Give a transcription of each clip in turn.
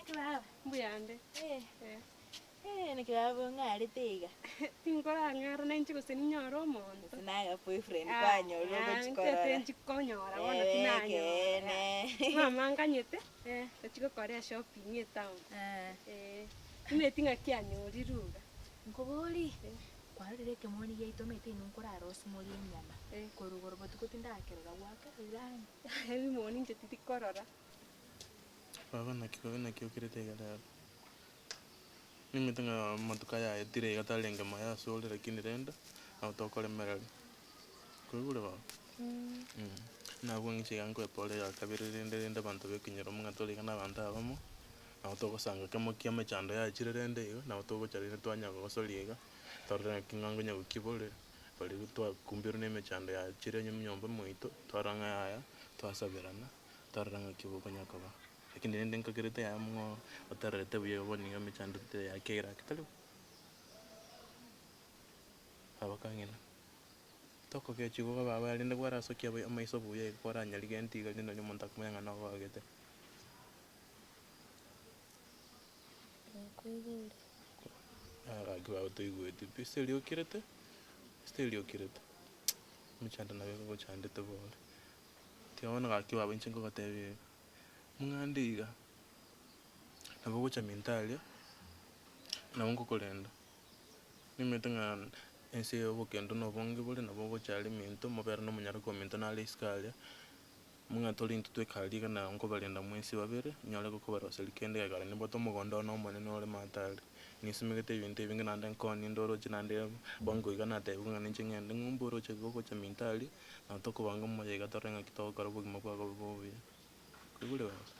Naki baba? Mbuyande. Eh. Eh. Eh, naki baba ong'arete iga? Tinkorang'ara nainche gose ninyore omonto. Gose naye boyfriend kwanyorire ogochi korora. Ntete nchi konyora bono Eh, tinanyora. ekeene. Mama nganyete, tochi gokora eshopping etown. Eh, timanyeti ng'aki anyorire iga. Nkoborie, kwarorire ekemoni giaito omanyete inwe nkorarosie more enyama, korwa igoro botuko tindakerora gwakerorire ande? Ebimoni inche tirikorora. Baba naki kobe naki okerete iga rero? Nimanyete ng'a amatuko aya aetire iga tarenge maya asore lakini rende nabo tokoremereria. Kwaigure baba? Nabwo ng'iche iga nkoe pole ya kabere rende rende abanto ba ekenyoro ng'a tore iga na abanto abamo, nabo togosanga kemo kia emechando yachire rende iga, nabo togocha rende twanya gogosoria iga, torore ng'aki ng'a nkonya gokibore, baria twakumbirwe na emechando yachire nyomba mwaito, twarora ng'a yaya, twasaberana. Tarora ng'aki bokonya koba. Lakini rende nkagerete yaya mng'o otarorete buya igo bono iga emechando yakeire ake tari bo? Baba kang'ina, tokogechigwa igo baba rende kwarasokia amaiso buya iga kwaranyarigetie iga rende nonye omonto akomanya ng'a nogogete. Nakoigure. Gaki baba toigweti pi, ase erio okirete, ase erio okirete, emechando nabo egochandete bori. Tiga bono gaki baba inche nkogotebia iga, mong'ande iga, nabo ogocha minto aria, nabo nkokorenda, nimanyete ng'a ense eye obokendo na obonge bore nabo ogocha aria minto mobere na omonyaroke ominto nare isiko aria, mong'e tore intwe tweka aria iga na nkobarenda mwensi babere, nyore gokobaroseria kende ekero nimbwate omogondo one omonene ore maate aria. Nisimegete ebinto ebinge naende nkoonie ndoroche naende bwango iga natebiwa ng'a ninche ng'ende ng'umbe oroche iga ogocha minto aria, na tokobanga omoyo iga torore ng'aki togokora obogima bwago bobe obuya. Kwaigure baba?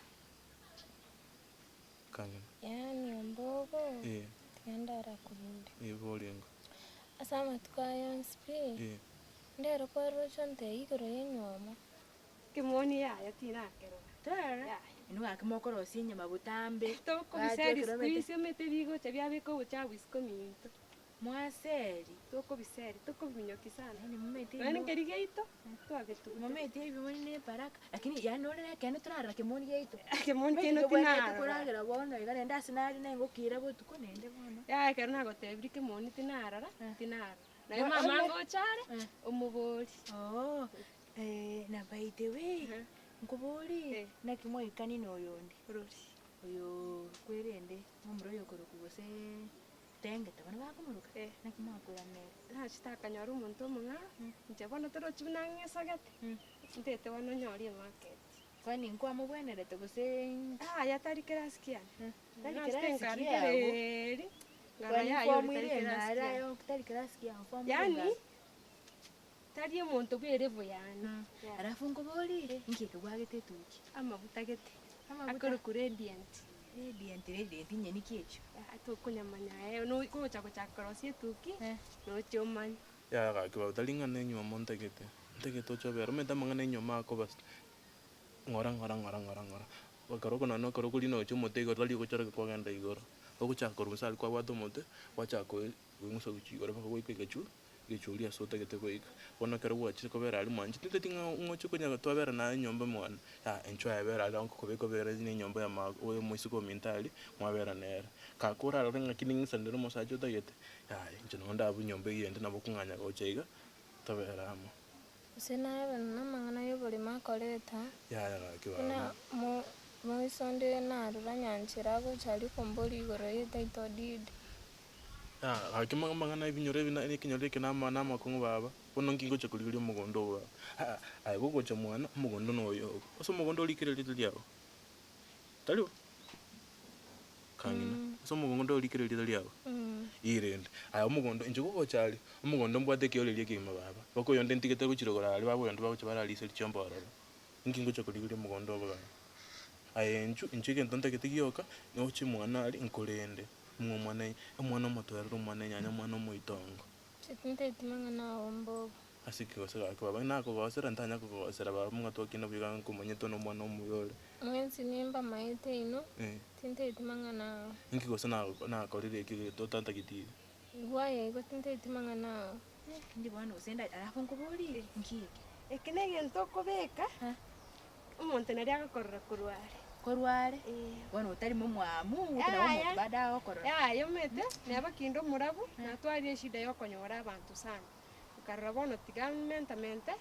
Kang'ina. Yaani ombogo, Eh. tiga ndarakoborie. Eh boria ingo. Ase amatuko aya onsi pi, Eh. ndero kwaroche ontebie igoro y'enywomo. Ekemoni yaya tinakerora. Torora, Yaya. inwe gaki mokorosia enyama botambe, Tokobiseri Gachia isiko ekeromete. ise omanyete bigocha biabeka obochabu isiko minto. Mwaseri. Tokobiseri, tokobiminyokia sana. Yaani momanyete Nonya inwe nkeri giaito, twagetuguta. momanyete ebimoni na ebaraka, lakini yaani nore na ekeene torarora kemoni giaito. Kemoni kiaino Omanyete tobwenerete tinarora. koragera bono iga naende ase nare na engokira botuko naende bono. Yaya ekero nagotebirie kemoni tinarora, tinarora. Naye Bo- mama ome- ngocha are, omoborie. Oo, na by the way, nkoborie, naki mwaikani na oyonde? Orori. Oyoo kwerende, momura oyokorokwa gose Tengete, bono bakomoroka, naki mwakwerana ere? Nachete akanyora omonto omong'ao, inche bono torochi buna ng'esogete, ntete bono nyore emarket. Kwani nkwamobwenerete gose Yaya tari kerasi kiane. Tari Nachete kerasi kiago. nkarigereria, nkarora Kwani yaya oria nkwamwire tari kerasi eng'ara kiane. aye tari kerasi kiago nkwamwire Yaani, eng'ara. tari omonto bw'erevo yane. Alafu nkoborie, inki eke gwagete etuki? Amaguta gete, Amaguta? akorokwa Radiant. Radiant, Radiant nyeni ki echio? Yaya tokonyamanya aye gocha gochaka korosia etuki, noche omanye. Yaya gaki baba tari ng'a nenywomo ntagete, ntagete oche obere, omanyete amang'ana enywomo akoba ng'ora ng'ora ng'ora ng'ora ng'ora, ekero oko nonye ekero okorina gochia omote igoro tari ogochora kwagenda igoro, ogochaka korwa inse aria kwabwata omote, gwachaka koe koing'usa gochia igoro mpaka goika egechwa. Gechuria ase otagete goika. Bono ekero gwachire kobera aria mwanchete, tinteti ng'a ng'oche konya twabera naye enyomba mwane, yaya inchuo aye bera aria nkokobeka obere na enyomba ya ma oyo omoiseke ominto aria, mwabera nere. Kaka orarore ng'aki ning'isanere omosacha otagete, yaya inche nonye ndabue enyomba eyio ende nabo okong'anya gocha iga, tobere amo. Gose naye buna namang'ana y'oborimo akoreta, Yaya gaki buna baba. mo moiso onde narora nyanchera agocha aria komboria igoro ye title deed. Gaki amang'ana ebinyoro ebi na ekenyoro eke na amakong'u baba, bono nki ngocha korigereria omogondo ogo baba, aa aye gogocha mwane omogondo noyo ogo, ase omogondo orikire erieta riago? Tari bo? Kang'ina, ase omogondo orikire erieta riago? Ii rende, aye omogondo inche gogocha aria, omogondo mbwate ekeoreria ekegima baba, mpaka oyonde ntigete gochia rogoro aria baba oyonde bagocha barariseria chiombe ororo, nki ngocha korigereria omogondo ogo baba? Aye inchuo, inche egento ntagete gioka, noche mwane aria nkorende. Ng'a omwana omwana omotoereru, omwana enyanya, omwana omoitongo. Inche tinteti mang'ana ao mbobe. Ase ki gose gaki baba nakogosera ntanya kogosera baba ng'a twakina buya iga nkomanyete one omwana omuya ore. Mwensi nimbamaete inwe, tinteti mang'ana ao. Inki gose nakorire eki gento otantageti iga? Igwa aye igo tinteti mang'ana ao. Indi bono gose nda alafu nkoborie inki eke? Eke negento okobeka, omonto naria agokorora korwa are. Korwa are, bono otari momwamu, ng'aki nabo omonto bado agokorora. Yaya omanyete, neba kinde omorabu, natwarire eshida ya okonyora abanto sana, nkarora bono tiga menta mente,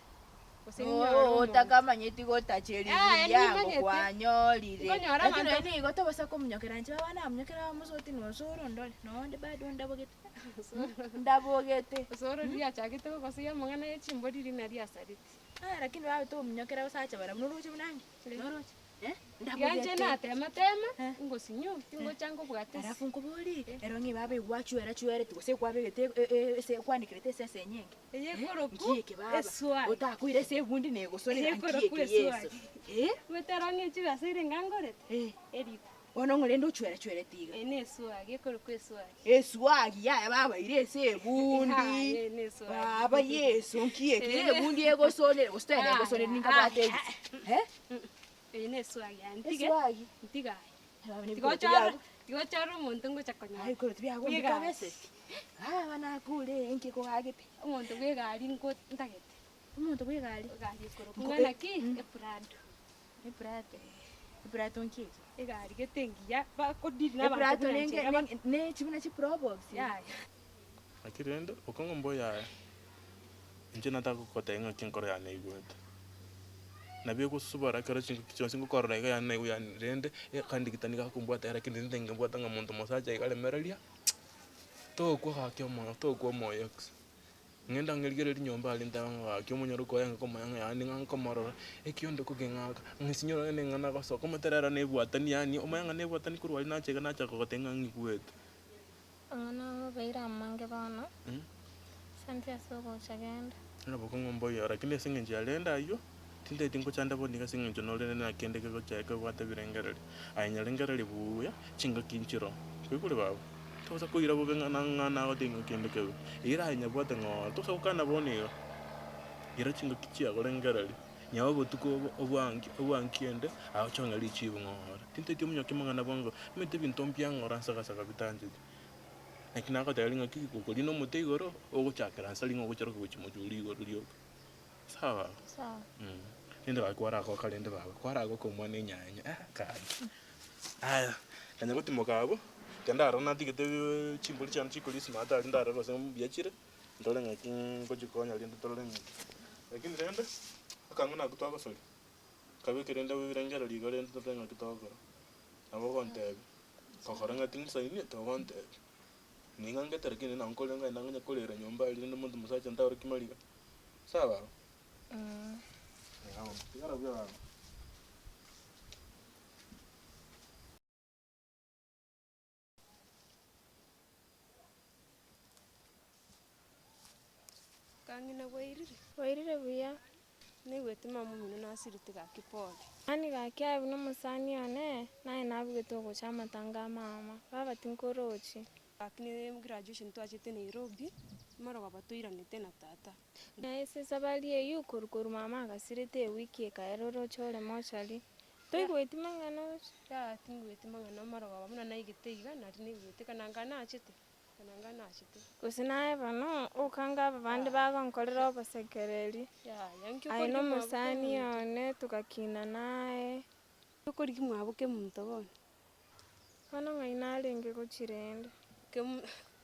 gose ninyore omonto. Otakamanyeti gotacheri Yaya buya nimanyete, kwanyorire. nkonyora Lakini abanto. nonye nigo tobasa komunyokera inche baba namunyokera bamosoti nosoro ondore, nonde bado ndabogete, ndabogete. Osoro riria achagete gogosoyia amang'ana ya chimbori riria naria asareti. Aya lakini baba tomunyokera gosacha barabwo noroche buna nge, noroche. Tiga inche natema tema, ngosinyu, tingocha nkobwate ase. Alafu nkoborie, ero ng'a ebaba egwachwera chwereti gose ekwabegete e- e- ese ekwanekerete esese enyenge? Eye Eh, ekorokwa nki eke baba? eswagi. Otakoira ase ebundi na egosonera Eye nki ekorokwa eke Yeso? eswagi. Eh? Omanyete ero ng'a echibesa ere ng'a ngorete, Eh. erifu. Bono ng'o rende ochwerachwereti iga? Eye na eswagi, ekorokwa eswagi. Eswagi yaya baba ire ase ebundi. Eye na eswagi. Baba Yeso nki eke? Ere ebundi egosonera gose tari egosonera ninkabwate ebisa? Eh? Eye na eswagi yaye ntige, Eswagi. ntige aye. Baba Tiga nebikoroto ochore, biago. tiga ochore omonto ngocha konyora. Aye ebikoroto biago Bw'egari. mbikabeseti. Baba nakure inki kogagete? Omonto bwa egari nko ntagete. Omonto bwa egari? Egari ekorokwa Nko ng'a naki? Eprado. Eprado, eprado nki eke? Egari gete engiya, bakodili na abanto Eprado buna nenge inche aba. nenge ne chibuna chiprobox? Yaya. Naki rende, okong'u mboyaye, inche nataka gokotebia ng'aki enkoro yane eigwete. Nabo egosubora ekero chingaki chionsi ngokorora iga yaani naigwa yaani rende, ekandigita nigo akombwata ere lakini rende nkebwata ng'a monto mosacha iga aremereria, tokwa gaki omoyo tokwa omoyo ex. Ng'ende ang'e rigereria nyomba aria ntebe ng'a gaki omonyaroke oye ng'a komoya ng'a yaani ng'a nkomorora, ekiondo kogeng'aka, ng'a sinyore onye neng'ana agosoka omanyete rero nebwatani yaani omanye ng'a nebwatani korwa aria nacha iga nacha kogotebia ng'a ng'igwete. Amang'ana amobeire amange bono, asante ase ogocha genda. Ng'a bokong'u mboiyo, lakini ase eng'encho ya rende aywo, tintageti ngochande bono iga ase eng'encho norende na kende kegocha kebwate ebirengererio. Aye nyarengereria buya, chingaki nchiroo, kwaigure baba? Tosa koira bobe ng'a na ng'a nagotebia ng'a kende kebe. Ira aye nyabwate ng'ora, tosa gokana bono iga, ira chingaki chiago rengereria, nyawa obotuko obo obwangi obwanki ende, aye oche ong'e richibu ng'ora. Tintageti omonyoke mang'ana bwango, omanyete ebinto mbiang'ora nsaga saga bitancheti. Naki nagotebirie ng'aki gokorina omote igoro, ogochakera nsa ring'o ogocharoka gochia mochuri igoro rioka. Sawa baba? Sawa. Rende gaki kwaragoka rende baba, kwaragoka omwana enyanya eh gaki. Aya, kanya gotimoka abwo, ekero ndarora natigete chimbori chiane chikoria esimata aria ndarore gose mbuya chire, ndore ng'aki ngochikonya rende torore ng'aki. Lakini rende, akang'u nakwo twagosoria, kabeke rende ebirengererio iga rende torore ng'aki togokora. Nabo ogontebia, gokora ng'a ting'isaini, togontebia. Ning'angete lakini nabo nkorera ng'a nang'anya korera nyomba aria rende omonto omosacha ntaorokia mariga. Sawa baba? Tigara buya baba. Kang'ina bwairire? Bwairire buya. Naigwete mama omino nasirete gaki pole. Yaani gaki aye buna omosani one, naye nabugete ogocha amatanga a mama, baba tinkorochi. Gaki ne graduation twachete Nairobi, marogoba toiranete na tata. Naye ase esabari eyio korwa korwa mama agasirete ewiki ekaera oroche ore mochari, toigweti mang'ana oche. Yaya tingweti mang'ana marogoba buna naigete iga nari naigwete kana nka nachete. Gose naye bono okanga aba bande bagonkorera obosekereri. Aye nomosani one togakina naye. Bono ng'ai narenge gochia rende?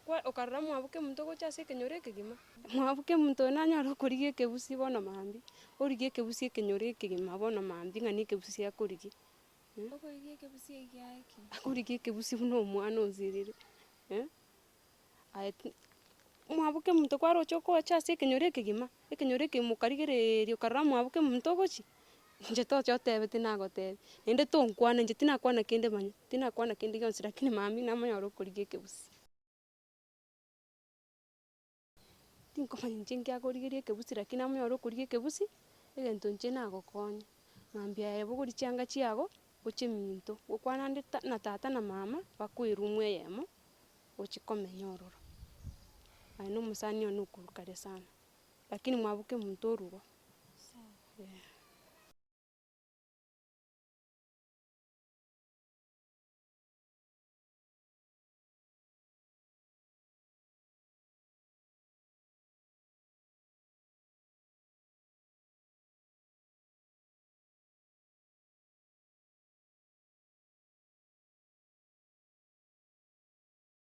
Okorigia ekebusi ekiaye ki? Akorigia ekebusi buna omwana osirire. Aye ti mwaboke omonto kwaroche okoacha ase ekenyoro ekegima, ekenyoro ekegima okarigereria okarora mwaboke omonto ogochia, inche tocha otebe tinagotebia, naende tonkwana inche tinakwana kende manya, tinakwana kende gionsi lakini mambia namonyore okorigia ekebusi. Tinkomanya inche nki akorigeria ekebusi lakini namonyore okorigia ekebusi, egento inche nagokonya, mambia aye bogoria chianga chiago, gochia eminto, gokwana ande ta na tata na mama, bakoe eroom eyemo, gochia komenya ororo. Aye na omosani one okorwa kare sana, lakini mwaboke omonto orugo, eh.